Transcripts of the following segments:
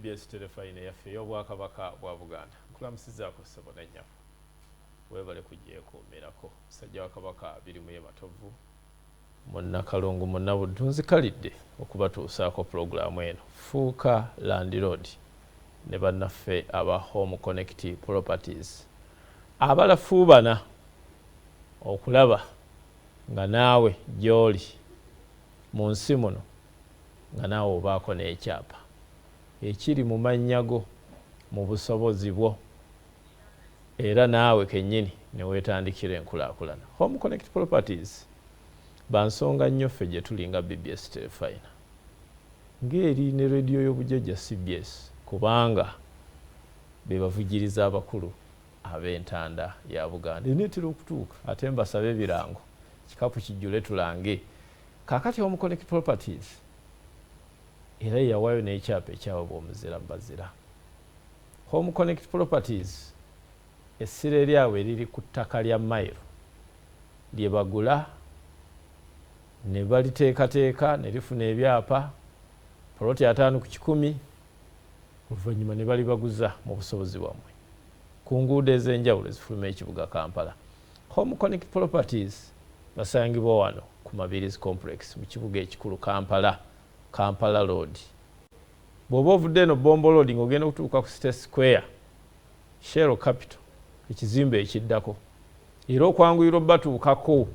BBS Terefayina eyaffe ey'Obwakabaka bwa Buganda. Nkulamusizaako ssebo ne nnyabo. Weebale kugyekuumirako. Musajja wa Kabaka Birimuye Matovu, Munnakalungu Munnabuddu, nzikalidde okubatuusaako pulogulaamu eno Fuuka Landiroodi ne bannaffe aba Home Connect Properties abalafuubana okulaba nga naawe gy'oli mu nsi muno nga naawe obaako n'ekyapa ekiri mu mannya go mu busobozi bwo era naawe kennyini ne weetandikira enkulaakulana. Home Connect Properties ba nsonga nnyo ffe gye tuli nga BBS Terefayina ng'eri ne leediyo y'obujjajja cbs kubanga be bavujjirizi abakulu ab'entanda ya Buganda eneetera okutuuka ate mbasabe ebirango kikapu kijjule tulange. Kaakati Home Connect Properties era yawaayo n'ekyapa ekyawebwa omuzira mu bazira. Home Connect Properties essira eryabwe eriri ku ttaka lya mayiro lye bagula ne baliteekateeka ne lifuna ebyapa poloti 50 ku 100, oluvannyuma ne balibaguza mu busobozi bwammwe ku nguudo ez'enjawulo ezifuluma ekibuga Kampala. Home Connect Properties basangibwa wano ku Mabirizi Complex mu kibuga ekikulu Kampala, Kampala Road. Bw'oba ovudde eno Bombo Road ng'ogenda okutuuka ku City Square, Shell Capital, ekizimbe ekiddako, era okwanguyira obbatuukako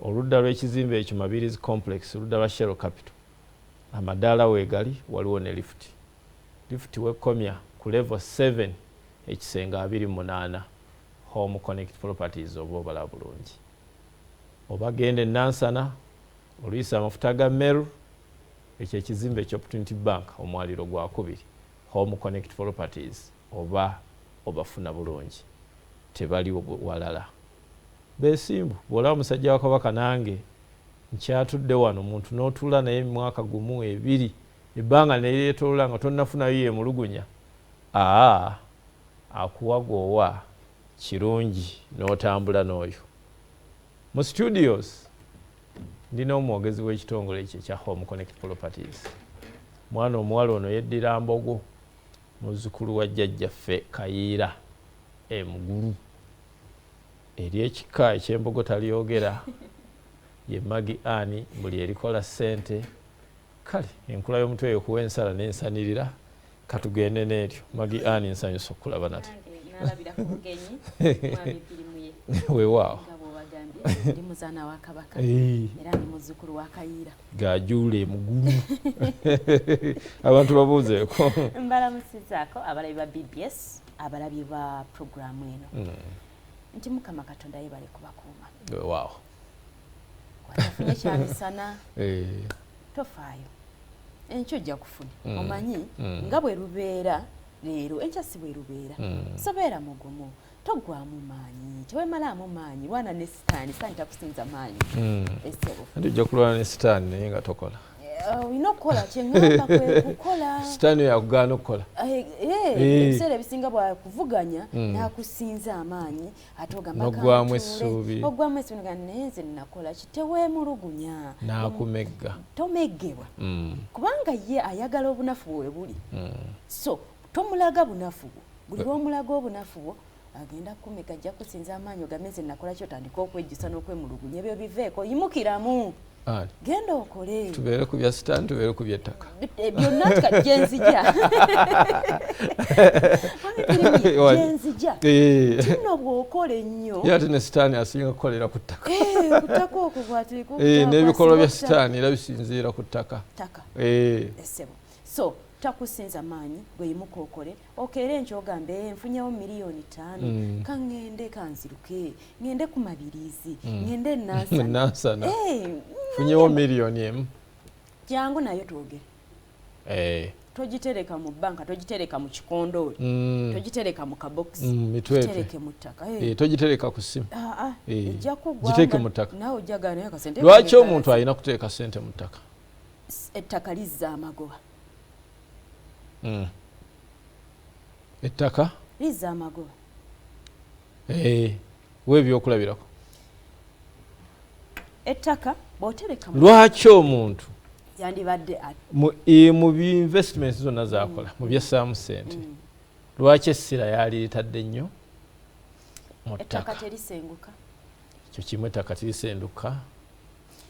oludda lw'ekizimbe ekyo Mabirizi Complex, oludda lwa Shell Capital, amadaala weegali, waliwo ne lifuti. Lifuti wekkomya ku level 7, ekisenge 28. Home Connect Properties oba obala bulungi. Oba genda e Nansana, oluyisa amafuta ga Meru, ekyo ekizimbe ekya Opportunity Bank, omwaliro gwakubiri. Home Connect Properties oba obafuna bulungi, tebali walala, beesimbu. Bw'olaba musajja wa Kabaka nange nkyatudde wano, muntu n'otuula naye mwaka gumu, ebiri, ebbanga neryetolola nga tonnafunayo yemulugunya, aa akuwa gwowa kirungi n'otambula n'oyo. Mu studios ndina omwogezi w'ekitongole ekyo ekya Home Connect Properties, mwana omuwala ono yeddira Mbogo, muzzukulu wa jjajjaffe Kayiira Emugulu eri ekika ekyembogo talyogera, ye Magi Ani buli erikola ssente. Kale enkula y'omutwe eyo kuwa ensala n'ensanirira, katugende n'eryo. Magi Ani, nsanyusa okukulaba nate. Nalabira ku bugenyi, mwami Pirimuye. Weewaawo. Nga bw'obagambye, ndi muzaana wa Kabaka era ndi muzzukulu wa Kayiira. Gajuula emugulu, abantu babuuzeeko. Mbalamusizaako abalabi ba BBS, abalabi ba puroguramu eno, nti Mukama Katonda yebale kubakuuma. Watafunye kyamisana, tofaayo, enkya ojja kufuna. Omanyi nga bwe lubeera leero, enkya si bwe lubeera. So beera mugumu, toggwamu maanyi, tewemalaamu maanyi, lwana ne Sitaani. Sitaani takusinza maanyi, esebo. Anti ojja kulwana ne Sitaani naye nga tokola. Olina okukola, kyeŋŋamba kwe kukola. Sitaani oyo akugaana okukola. Ebiseera ebisinga bwakuvuganya n'akusinza amaanyi, ate ogamba N'oggwamu kantuule. Essuubi. Oggwamu essuubi, nga naye nze nakola ki? Teweemulugunya. N'akumegga. Tomeggebwa, kubanga ye ayagala obunafu bwe buli. So tomulaga bunafu bwo. Buli lwomulaga obunafu bwo, agenda kumega, ajja kusinza amaanyi, ogambe nze nakola ki? Otandika okwejjusa n'okwemulugunya. Ebyo biveeko, yimukiramu. Ani? Genda okole. Tubeere ku bya Sitaani, tubeere ku by'ettaka? Byonna nti gyenzija, gyenzija. Kino bw'okola ennyo. Ye ate ne Sitaani asinga kukolera ku ttaka. Ku ttaka okwo bw'ateeka. N'ebikolwa bya Sitaani era bisinziira ku ttaka. Ttaka. Esebo, so takusinza maanyi, gwe yimuka okole. Okeera enkya ogambe, "Nfunyewo miliyoni 5, kaŋŋende kanziruke ŋŋende ku Mabiriizi, ŋŋende e Nansana." Nansana. Funyewo miliyoni 1. Jangu nayo twogere. Togitereka mu banka, togitereka mu kikondooli, togitereka mu kabokisi. Mitwetwe. Gitereke mu ttaka. Togitereka ku ssimu. Ah, ah, ejja kuggwa. Giteeke mu ttaka. Naawe ojjagala naye akasente Lwaki kange omuntu alina kuteeka ssente mu ttaka? Ettaka lizza amagoba. Ettaka lizza amagoba. Wa ebyokulabirako. Ettaka bw'otereka Lwaki omuntu Yandibadde mu investments zonna zakola, mu byessaamu ssente, lwaki essira yaliritadde nnyo mu ttaka? Terisenguka. Ekyo kimu, ettaka terisenduka.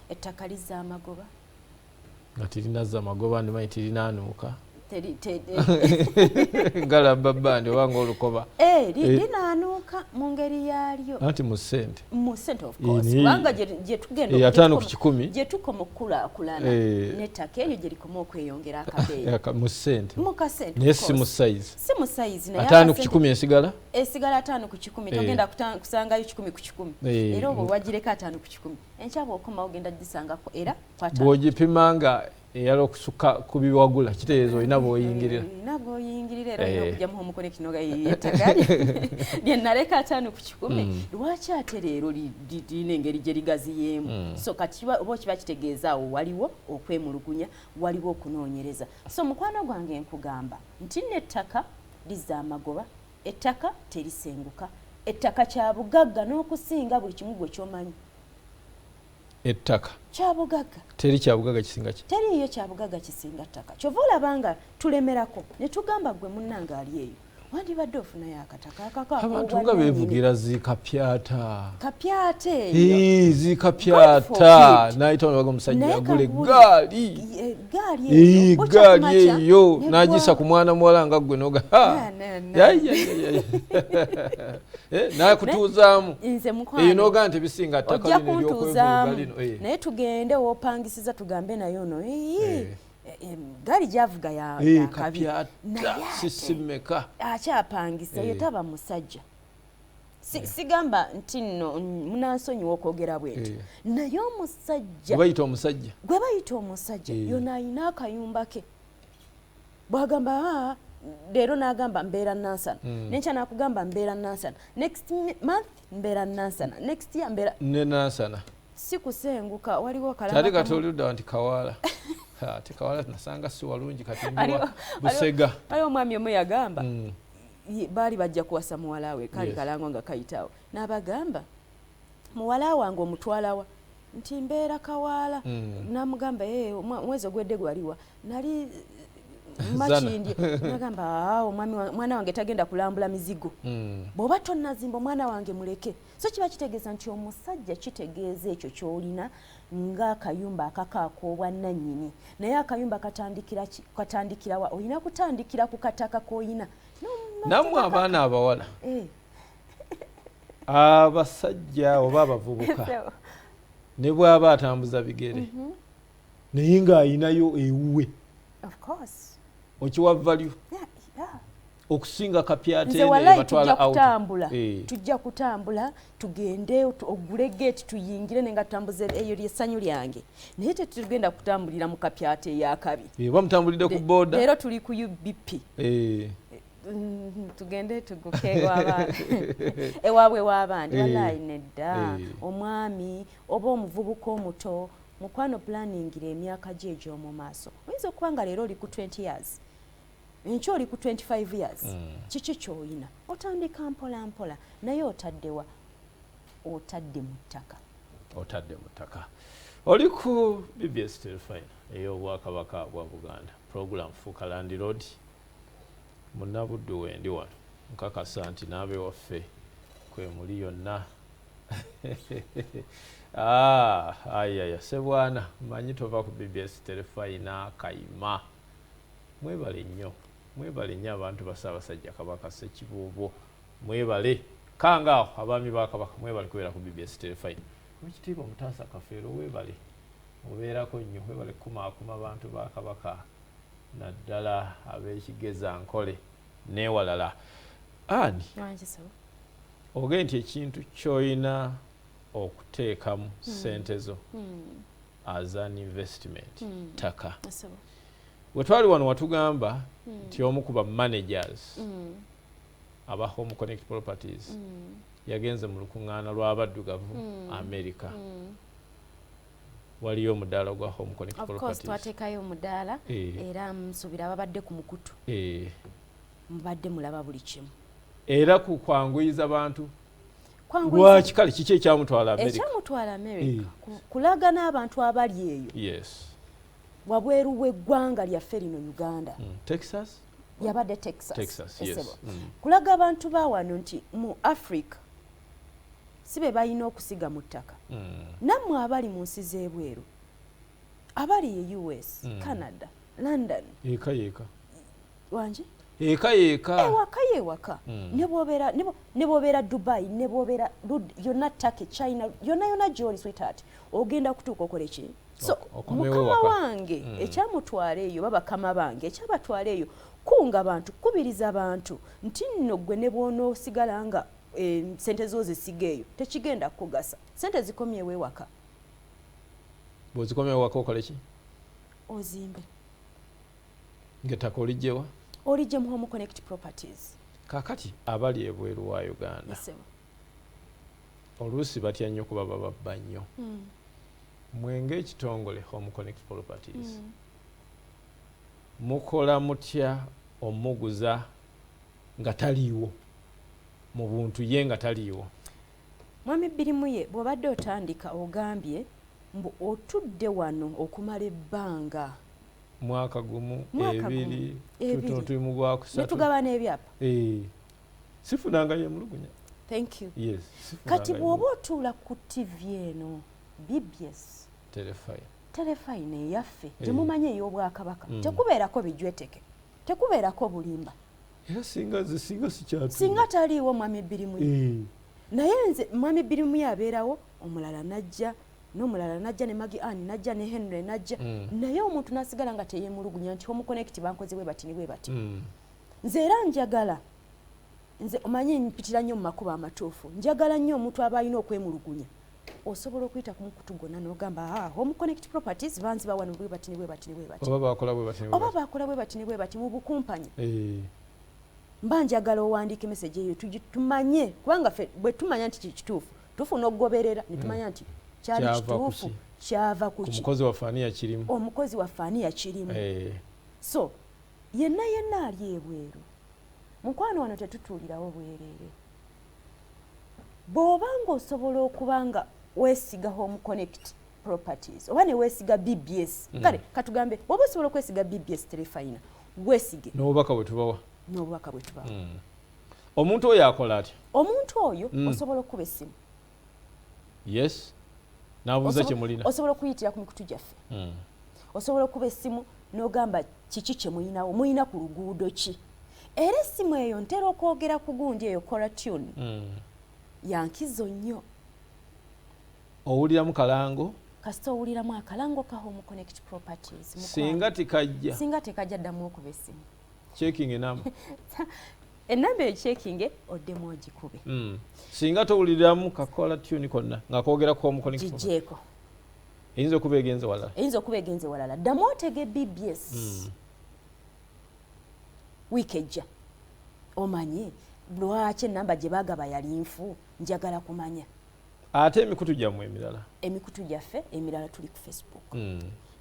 Ettaka lizza amagoba. Nga tirinazza amagoba, ndimanyi tirinaanuuka ngalaba bbandi oba nga olukoba. Linaanuuka mu ngeri yaalyo. Anti mu ssente. Mu ssente, of course, kubanga gye tugenda 50%. Gye tukoma okukulaakulana n'ettaka eryo gye likoma okweyongera akabeeyi. Mu ssente. Mu kasente. Naye si mu size. Si mu size, naye 50% esigala. Esigala 50%. Togenda kusangayo 100%. Era obwo wagireka 50%, enkya bw'okomawo ogenda gisangako era. Bw'ogipima nga eyala okusukka ku biwagula, kitegeeza olina bw'oyingirira. Olina bw'oyingirira, era olina okujja mu Home Connect noga ettaka lye naleka 50%, lwaki ate leero lirina engeri gye ligaziyeemu? So kati oba kiba kitegeeza awo waliwo okwemulugunya, waliwo okunoonyereza. So mukwano gwange, nkugamba nti n'ettaka lizza amagoba, ettaka terisenguka, ettaka kya bugagga n'okusinga buli kimu gwe kyomanyi. Ettaka. Kyabugagga. Teri kyabugagga kisinga ki? Teriiyo kyabugagga kisinga ttaka. Kyova olaba nga tulemerako ne tugamba, gwe munnange ali eyo, wandibadde ofunayo akataka akako. Abantu nga beevugira zikapyata. Kapyata eyo. Zikapyata nayita onabaga omusajja agula eggaali. Gaali. Gaali eyo nagisa ku mwana muwala nga ggwe noga nakutuuzaamu eyo noga nti bisinga ttaka ojja lino kuntuuzaamu eryokwevuga lino. Naye tugende wopangisiza, tugambe naye ono gaali gyavuga yakabi. Kapyata. Naye sisimeka. Akyapangisa yo taba musajja. Sigamba nti nno munansonyiwa okwogera bwenti, naye omusajja gwe bayita omusajja. Gwe bayita omusajja yona ayina akayumba ke, bwagamba, "Ah," leero n'agamba mbeera Nansana, nenkya n'akugamba mbeera Nansana, next month mbeera Nansana, next year mbeera ne Nansana. Si kusenguka, waliwo kyali kati oludda nti Kawaala, ate Kawaala nasanga si walungi, kati ndiwa Busega. Waliwo omwami omu yagamba, baali bajja kuwasa muwala we, kali kalango nga kayitawo, n'abagamba, "Muwala wange omutwalawa?" Nti, "Mbeera Kawaala." N'amugamba, "Omwezi ogwedde gwaliwa?" "Nali Makindye." Nagamba, "Omwana wange tagenda kulambula mizigo. Bw'oba tonnazimba, omwana wange muleke." So kiba kitegeeza nti omusajja kitegeeza ekyo ky'olina ng'akayumba akakaak'obwannannyini. Naye akayumba katandikirawa? Olina kutandikira ku kataka k'olina. Nammwe abaana abawala, abasajja oba abavubuka, ne bw'aba atambuza bigere, naye ng'ayinayo ewuwe, okiwa value okusinga kapyata. Wallahi tujja kutambula, tujja kutambula tugende ogule gate tuyingire, nenga tutambuze, eyo lyessanyu lyange, naye tetugenda kutambulira mu kapyata eyakabi. Oba mutambulidde ku boda. Leero tuli ku UBP. Tugende tuguke ewaabwe w'abandi. Wallahi nedda. Omwami oba omuvubuka omuto, mukwano, planningira emyaka gye egy'omu maaso. Oyinza okuba nga leero oli ku 20 years, enkya oli ku 25 years. Kiki ky'olina? Otandika mpola mpola, naye otaddewa? Otadde mu ttaka. Otadde mu ttaka. Oli ku BBS Terefayina ey'Obwakabaka bwa Buganda, program Fuuka Landlord. Munnabuddu wendi wano, nkakasa nti n'abewaffe kwe muli yonna. Ah, ayaya sebwana, manyi tova ku BBS Terefayina. Kayima, mwebale nnyo, mwebale nnyo abantu ba Ssaabasajja Kabaka Ssekibuubo, mwebale kangaawo abaami ba Kabaka, mwebale kubeera ku BBS Terefayina. Ekitiibwa Omutaasa Kafeero, webale obeerako nnyo, webale kukumaakuma bantu ba Kabaka, naddala ab'ekigeza nkole n'ewalala. Ani ogee nti ekintu ky'olina okuteekamu ssente zo as an investment, ttaka. Bwe twali wano watugamba nti omu ku ba managers aba Home Connect Properties yagenze mu lukuŋŋaana lw'abaddugavu America, waliyo omudaala gwa Home Connect Of course. Properties. Twateekayo omudaala. Era nsuubira ababadde ku mukutu mubadde mulaba buli kimu. Era ku kwanguyiza bantu. Kwanguyiza. Lwaki kale kiki ekyamutwala America? Ekyamutwala America, kulaga n'abantu abali eyo. Wabweru w'eggwanga lyaffe lino Uganda. Texas? Yabadde Texas. Texas, yes. Kulaga abantu ba wano nti mu Africa si be balina okusiga mu ttaka. Nammwe abali mu nsi z'ebweru, abali e US, Canada, London. Eka yeka. Wangi? Eka yeka. Ewaka yewaka. Ne bw'obeera Dubai, ne bw'obeera yonna Turkey, China, yonna yonna gy'oli sweetheart, ogenda kutuuka okole ki? So mukama wange ekyamutwala eyo, babakama bange ekyabatwala eyo, kunga bantu, kubiriza bantu nti nno gwe ne bw'onoosigala nga sente zo zisiga eyo tekigenda kukugasa. Sente zikomyewo ewaka. Bw'ozikomyewo ewaka okole ki? Ozimbe. Ng'ettaka oliggyewa? Olijje mu Home Connect Properties. Kaakati abali ebweru wa Uganda oluusi batya nnyo kuba bababba nnyo. Mwe ng'ekitongole Home Connect Properties mukola mutya omuguza nga taliiwo mu buntu ye nga taliiwo? Mwami Birimuye, bw'obadde otandika ogambye mbu otudde wano okumala ebbanga mwaka gumu, ebiri, tuli mu gwakusatu, ne tugabana ebyapa. Sifunanga yemulugunya. Thank you. Yes. Kati bw'oba otuula ku TV eno BBS Terefayina eyaffe gye mumanyi ey'Obwakabaka, tekubeerako bijweteke, tekubeerako bulimba. Era singa sikyatuula. Singa taliiwo Mwami Birimuye. Naye nze Mwami Birimuye abeerawo, omulala najja, n'omulala najja, ne Maggie Ann najja, ne Henry najja. Naye omuntu n'asigala nga teyeemulugunya nti Home Connect bankoze bwe bati ne bwe bati. Nze era njagala, nze omanyi mpitira nnyo mu makubo amatuufu, njagala nnyo omuntu aba alina okwemulugunya. Osobola okuyita ku mukutu gwonna n'ogamba Home Connect Properties banziba wano bwe bati ne bwe bati ne bwe bati. Oba bakola bwe bati ne bwe bati. Oba bakola bwe bati ne bwe bati mu bukumpanya. Mba njagala owandiike message eyo tumanye, kubanga ffe bwe tumanya nti kituufu tufuna okugoberera ne tumanya nti kyali kituufu, kyava ku ki? Omukozi waffe ani yakirimu? Omukozi waffe ani yakirimu? So yenna yenna ali ebweru, mukwano wano tetutuulirawo bwereere. Bw'oba ng'osobola okuba nga weesiga Home Connect Properties oba ne weesiga BBS, kale katugambe bw'oba osobola okwesiga BBS Terefayina, weesige n'obubaka bwe tubawa. N'obubaka bwe tubawa. Omuntu oyo akola atya? Omuntu oyo osobola okuba essimu. Yes. N'abuuza kye mulina. Osobola okuyitira ku mikutu gyaffe. Osobola okuba essimu n'ogamba kiki kye muyinawo, muyina ku luguudo ki. Era essimu eyo ntera okwogera ku gundi eyo caller tune. Yankizo nnyo. Owuliramu kalango? Kasita owuliramu akalango ka Home Connect Properties. Singa tekajja. Singa tekajja ddamu okuba essimu. Checking enamba. Enamba eyo checking oddemu ogikube. Singa towuliramu kakola tune konna nga kwogera ku Home Connect. Gigyeko. Eyinza okuba egenze walala. Eyinza okuba egenze walala. Ddamu otege BBS. Wiiki ejja. Omanye lwaki enamba gye baagaba yali nfu, njagala kumanya. Ate emikutu gyammwe emirala? Emikutu gyaffe emirala tuli ku Facebook.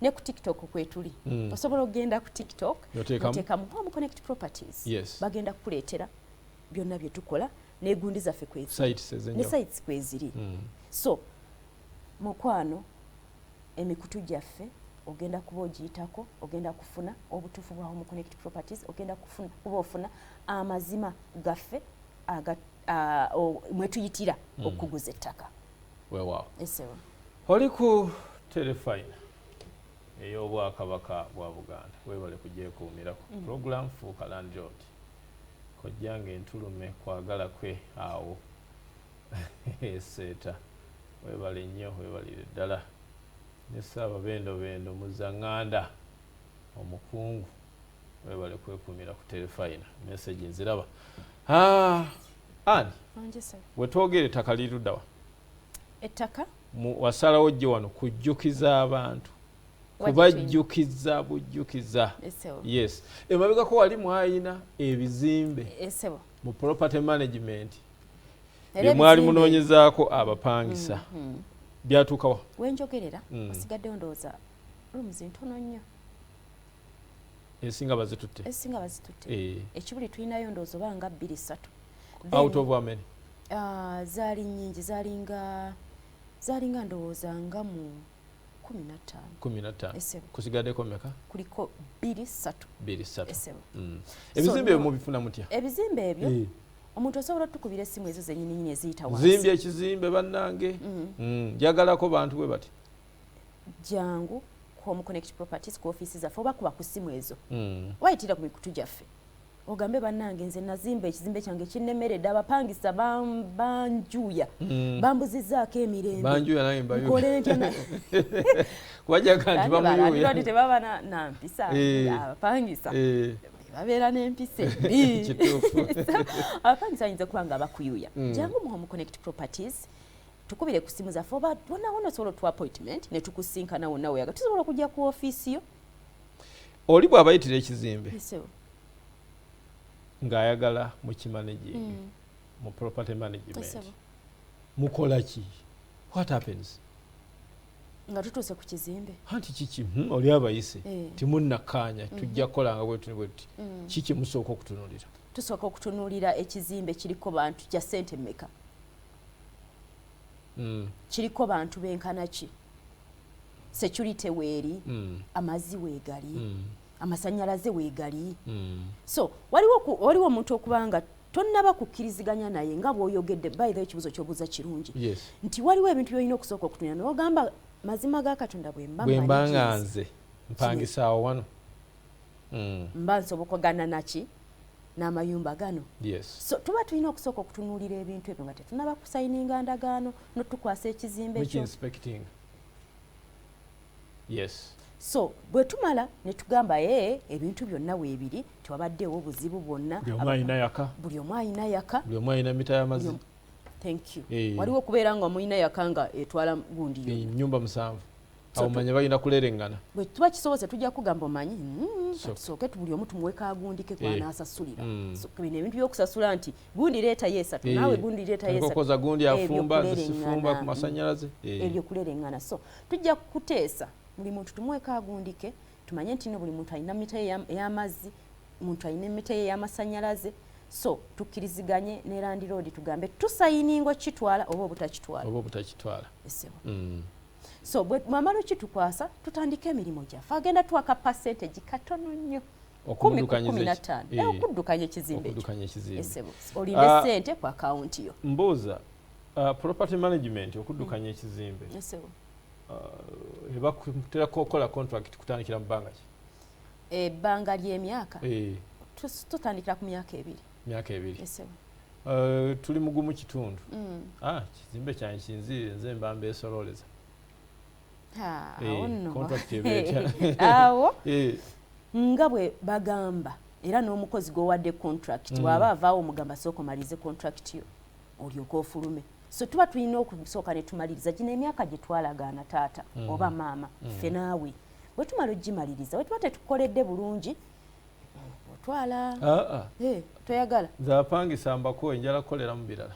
Ne ku TikTok kwetuli. Osobola okugenda ku TikTok oteekamu Home Connect Properties. Yes. Bagenda kukuleetera byonna bye tukola n'egundi zaffe kweziri. Ne sites kweziri. So mukwano emikutu gyaffe ogenda kuba ogiyitako, ogenda kufuna obutuufu bwa Home Connect Properties, ogenda kuba ofuna amazima gaffe mwe tuyitira okuguza ettaka. Weewaawo. Oli ku Terefayina ey'Obwakabaka bwa Buganda, weebale kugyekuumirako. Program Fuuka Landlord. Kojjange entulume kwagala kwe awo eseeta. Weebale nnyo, weebalire ddala. Ne Ssaababendobendo Muzaŋŋanda omukungu, weebale kwekuumira ku Terefayina. Message nziraba. Ani wetwogera ettaka liruddawa? Ettaka? Wasalawo gye wano kujjukiza abantu, kubajjukiza bujjukiza. Yes. Emabegako wali mwayina ebizimbe mu property management bye mwali munoonyezaako abapangisa. Byatuukawa? Wenjogerera osigaddewo ndowooza rooms ntono nnyo. Esinga bazitutte. Esinga bazitutte. Ekibuli tulinayo ndowooza oba nga 2 3. Out of how many? Zaali nnyingi, zaalinga ndowooza nga mu 15. 15. Esebo. Kusigaddeko meka? Kuliko 2 3. 2 3. Esebo. Ebizimbe ebyo mubifuna mutya? Ebizimbe ebyo omuntu osobola otukubira essimu ezo zennyini nnyini eziyita wansi. Zimbye ekizimbe bannange. Njagalako bantu bwe bati. Jangu Home Connect Properties ku ofiisi zaffe oba kuba ku ssimu ezo. Wayitira ku mikutu gyaffe. Ogambe bannange nze nazimba ekizimbe kyange kinnemeredde, abapangisa banjuya. Bambuzizzaako emirembe. Banjuya naye mbayuya. Nkole ntya? Kubajaga nti bamuyuya. Tebaba na mpisa, abapangisa. Babeera n'empisa embi. Kituufu. Abapangisa bayinza okuba nga bakuyuya. Jangu mu Home Connect Properties, tukubire ku ssimu zaffe oba wonna wonna osobola otuwa appointment ne tukusinkana wonna weyaga. Tusobola okujja ku ofiisi yo. Oli bw'abayitira ekizimbe ng'ayagala mu kimanaging, mu property management, mukola ki? What happens? Nga tutuuse ku kizimbe. Anti kiki oli abayise timunnakkaanya, tujja kukolanga bwe tuti bwe tuti. Kiki musooka okutunuulira? Tusooka okutunuulira ekizimbe kiriko bantu kya ssente mmeka? Kiriko bantu benkana ki? Security weeri, amazzi weegali, amasannyalaze weegali. So waliwo omuntu okubanga tonnaba kukkiriziganya naye nga bw'oyogedde. By the way, ekibuuzo ky'obuuza kirungi. Nti waliwo ebintu by'olina okusooka okutunuulira n'ogamba mazima ga Katonda bwe mba Bwe mba nga nze mpangisaawo wano. Mba nsobokogana naki n'amayumba gano. So tuba tulina okusooka okutunuulira ebintu ebyo nga tetunnaba kusayininga ndagaano n'otukwasa ekizimbe Which kyo. inspecting. Yes. So bwe tumala ne tugamba ebintu byonna weebiri, tewabaddeewo buzibu bwonna. Buli omu alina yaka. Buli omu alina yaka. Buli omu alina mita y'amazzi. Thank you. Waliwo okubeera nga omulina yaka nga etwala gundi yonna. Ennyumba 7. Awo manya balina kulerengana. Bwe tuba kisobose tujja kugamba omanyi, tusooke buli omu tumuwe kagundike kw'anaasasulira. So bino ebintu by'okusasula nti gundi leeta yeesatu, naawe gundi leeta yeesatu. Enkokoza gundi afumba, zisifumba ku masannyalaze. Ebyo kulerengana. So tujja kuteesa buli muntu tumuwe kagundike, tumanye nti no buli muntu alina mita ey'amazzi, muntu alina emita ye ey'amasannyalaze. So tukkiriziganye ne landlord tugambe tusayininga okitwala oba obutakitwala. Oba obutakitwala. So bwe mwamala okitukwasa tutandike emirimu gyaffe. Agenda tuwaka percentage katono nnyo. 10 ku 15. Okuddukanya ekizimbe ekyo. Olinde ssente ku akawunti yo. Mbuuza, property management okuddukanya ekizimbe. Eba kukola contract kutandikira mu bbanga ki? Ebbanga ly'emyaka. Tutandikira ku myaka 2. Myaka 2. Tuli mugumu kitundu. Kizimbe kyange kinzirire nze mba mbeesololeza. Awo nga bwe bagamba era n'omukozi gw'owadde contract bw'aba avaawo omugamba sooka omalirize contract yo olyoke ofulume. So tuba tulina okusooka ne tumaliriza gino emyaka gye twalagaana taata oba maama ffe naawe. Bwe tumala ogimaliriza bwe tuba tetukoledde bulungi otwala. Toyagala. Nze apangisa mbako njala kukolera mu birala.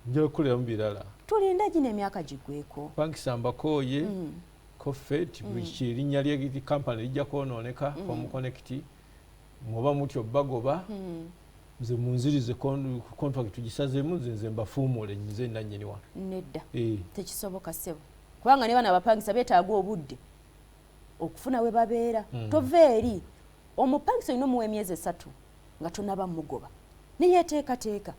Njala kukolera mu birala. Tulinda gino emyaka giggweko. Pangisa mbakooye koffe ti erinnya lye kampani lijja kwonooneka Home Connect muba mutyo bagoba nze munzirize contract tugisazeemu nze mbafuumuule nze nannyini wano. Nedda. Tekisoboka ssebo. Kubanga ne bano abapangisa beetaaga obudde okufuna we babeera. Tova eri omupangisa olina omuwa emyezi 3 nga tonaba mugoba. Neyeteekateeka.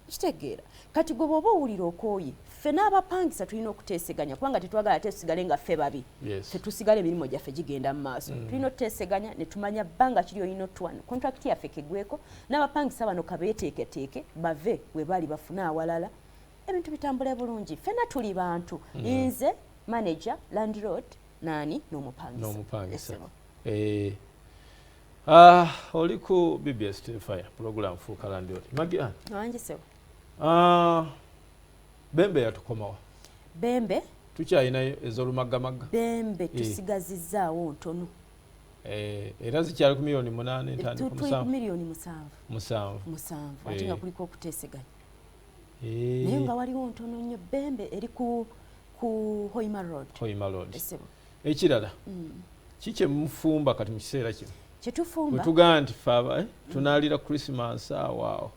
Kitegeera. Kati gwe bw'oba owulira okooye, ffe n'abapangisa tulina okuteeseganya kubanga tetwagala ate tusigale nga ffe babi. Ffe tusigale emirimu gyaffe gigenda mu maaso. Tulina okuteeseganya ne tumanya bbanga kiri olina otuwa. Contract yaffe keggweko n'abapangisa bano kabeeteeketeeke bave we bali bafune awalala. Ebintu bitambule bulungi. Ffenna tuli bantu. Nze manager, landlord, nani n'omupangisa. N'omupangisa. Oli ku BBS Terefayina program Fuuka Landlord. Maggie Ann. Wangi ssebo. Bembe yatukomawa. Bembe tukyalinayo ez'olumaggamagga. Bembe tusigazizzaawo ntono. Era zikyali ku miliyoni 8 ntandika Tuli ku miliyoni 7. 7. 7 ate nga kuliko okuteeseganya. Naye nga waliwo ntono nnyo. Bembe eri ku Hoima Road. Hoima Road. Ekirala kiki mufumba kati mu kiseera kino? Kyetufumba. Bwe tugamba nti ffe tunaalira Christmas awo awo.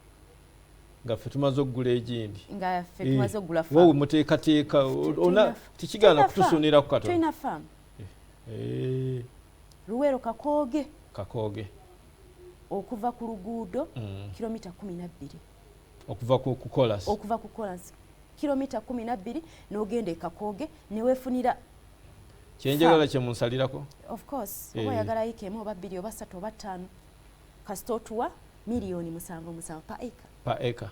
Nga ffe tumaze okugula egindi. Nga ffe tumaze okugula farm. Wowe muteekateeka ona tikigaana kutusunirako katono. Tulina farm. Luweero Kakooge. Kakooge. Okuva ku luguudo kilomita 12. Okuva ku kolas. Okuva ku kolas. Kilomita 12 n'ogenda e Kakooge ne weefunira. Kyenjagala kye munsalirako? Of course. Oba oyagala yiika 1 oba 2 oba 3 oba 5. Kasita otuwa 7,700,000 per acre. Per acre.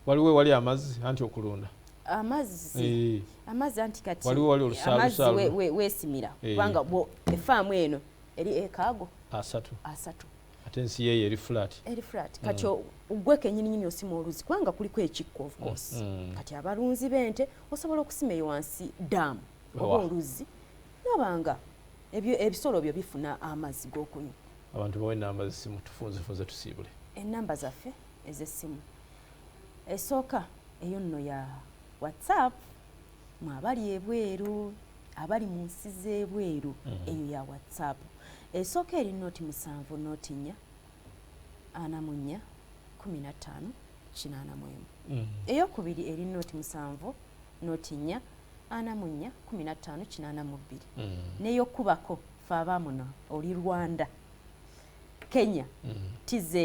Waliwo wali amazzi anti okulunda. Amazzi. Amazzi anti kati. Waliwo wali olusaalusaalu. Amazzi weesimira. Kubanga efaamu eno eri ekaago. 3. 3. Ate ensi yeeyo eri flat. Eri flat. Kati ggwe kennyini osima oluzzi kubanga kuliko ekikko of course. Kati abalunzi b'ente osobola okusima eyo wansi daamu oba oluzzi nabanga ebisolo byo bifuna amazzi g'okunywa. Abantu bawe ennamba z'essimu tufunzefunze tusiibule. Ennamba zaffe ez'essimu. Esooka eyo nno ya WhatsApp mwe abali ebweru, abali mu nsi z'ebweru, eyo ya WhatsApp. Esooka eri 07 04 44 15 81. Eyokubiri eri 07 04 44 15 82. N'eyokubako fe abamuno oli Rwanda, Kenya, TZ.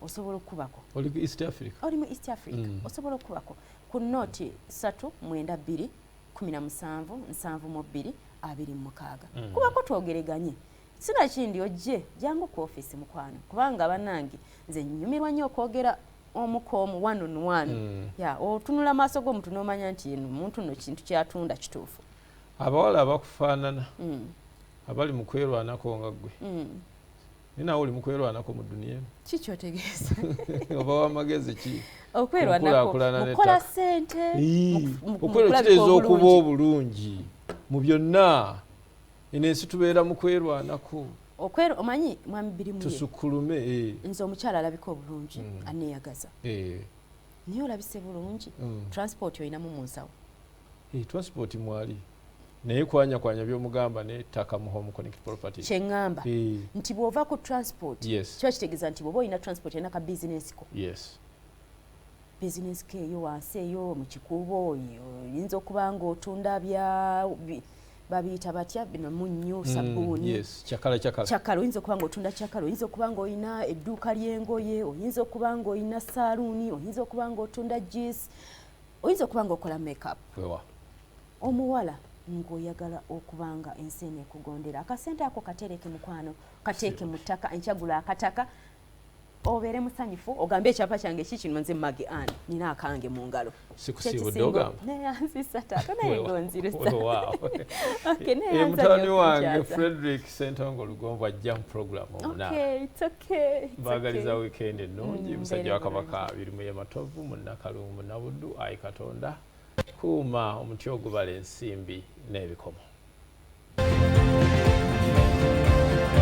Osobola okubako. Oli ku East Africa. Oli mu East Africa. Osobola okubako ku 03 92 17 72 26. Kubako twogereganye. Sina kindi ojje jangu ku office mukwano kubanga bannange nze nnyumirwa nnyo okwogera omukomu one on one. Ya otunula maaso g'omuntu n'omanya nti eno omuntu nno kintu kyatunda kituufu. Abawala abakufaanana abali mu kwerwanako nga ggwe. Nina oli mu kwerwanako mu duniya eno. Ki ky'otegeeza? Oba w'amagezi ki? Okwerwanako mukola ssente. Okwerwa kitegeeza okuba obulungi mu byonna. Eno ensi tubeera mu kwerwanako. Okwero omanyi mwami Birimuye. Tusukulume. Nze omukyala alabika obulungi aneeyagaza. Naye olabise bulungi. Transport olinamu mu nsawo. Transport mwali. Naye kwanyakwanya by'omugamba n'ettaka mu Home Connect Properties. Kye ŋŋamba nti bw'ova ku transport kiba kitegeeza nti bw'oba olina transport olina ka bizinensi ko. Bizinensi ko eyo wansi eyo mu kikuubo oyinza okuba ng'otunda bya babiyita batya bino munnyo, sabbuuni. Kyakala kyakala. Kyakala oyinza okuba ng'otunda kyakala, oyinza okuba ng'olina edduuka ly'engoye, oyinza okuba ng'olina saaluuni, oyinza okuba ng'otunda juice, oyinza okuba ng'okola makeup. Omuwala ng'oyagala okubanga ensi eno ekugondera. Akasente ako katereke mukwano, kateeke mu ttaka, enkyagula akataka, obeere musanyufu, ogambe ekyapa kyange kikino nze Maggie Ann, nina akange mu ngalo. Sikusiibudde ogamba? Neyanzisa taata naye ng'onzirusa. Okay, neyanza Mutabani wange Frederick Ssentongo Lugonvu ajja mu program omunaana. Okay, it's okay. Mbaagaliza weekend ennungi. Musajja wa Kabaka Birimuye Matovu, Munnakalungu, Munnabuddu, ayi Katonda kuuma omuti ogubala ensimbi n'ebikomo.